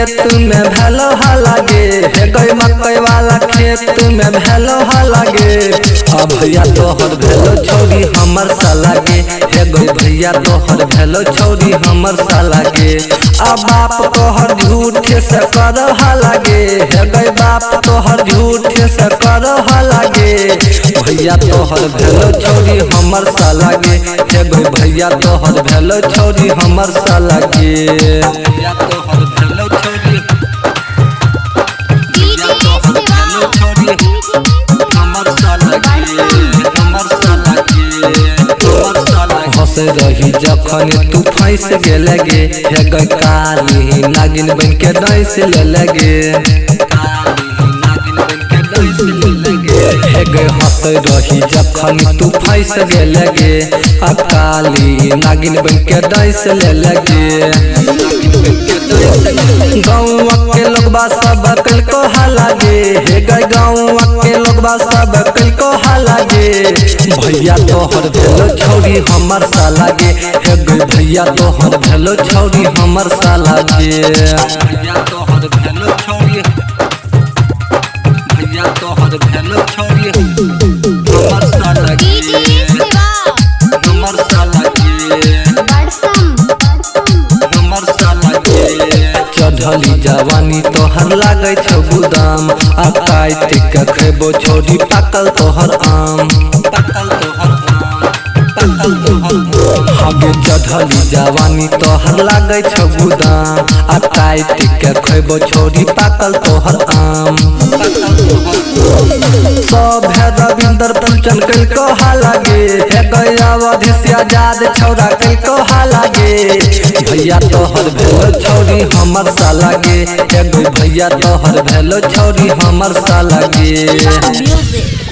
खेत में भेलो हला गे, हे गई मकई वाला खेत में भेलो हला गे। आ भैया तोहर भेलो छौरी हमर साला गे, हे गई भैया तोहर भेलो छौरी हमर साला गे। आ बाप तोहर झूठे से कर हला गे, हे गई बाप तोहर झूठे से कर हला गे। भैया तोहर भेलो छौरी हमर साला गे, हे गई भैया तोहर भेलो छौरी हमर साला गे। भैया तोहर भेलो छौरी, भैया तोहर भेलो छौरी हमर साला गे, हमर साला गे, हमर साला। हंस रही जखन तू फंस गेले गे, हे गई काली नागिन बन के डस ले गे, हे गई हंस रही जखन तू फंस गेले गे, आ काली नागिन बन के डस ले गे। गाँव के लोगबा सब कल को हाला गे, हे गई गाँव के लोगबा सब कल को हाला गे। भैया तोहर भेलो छौरी हमर साला गे, हे गई भैया तोहर भेलो छौरी हमर साला गे। भैया तोहर भेलो छौरी, भैया तोहर भेलो छौरी हमर साला गे, हमर साला गे, हमर साला गे। चढ़ली जवानी तोहर लागै छौ गुदाम, आ काटि के खेबो छौरी पाकल तोहर आम, पाकल तोहर आम, पाकल तोहर आम। हगे चढ़ली जवानी तोहर लागै छौ गुदाम, आ काटि के खेबो छौरी पाकल तोहर आम, पाकल तोहर आम। सब है रविंदर फूलचन कल को हाला गे, हे गई अवधि से आजाद छौरा कल को हाला गे। भैया तोहर भेलो छौरी हमर साला गे, हे गई भैया तोहर भेलो छौरी हमर साला गे। Music.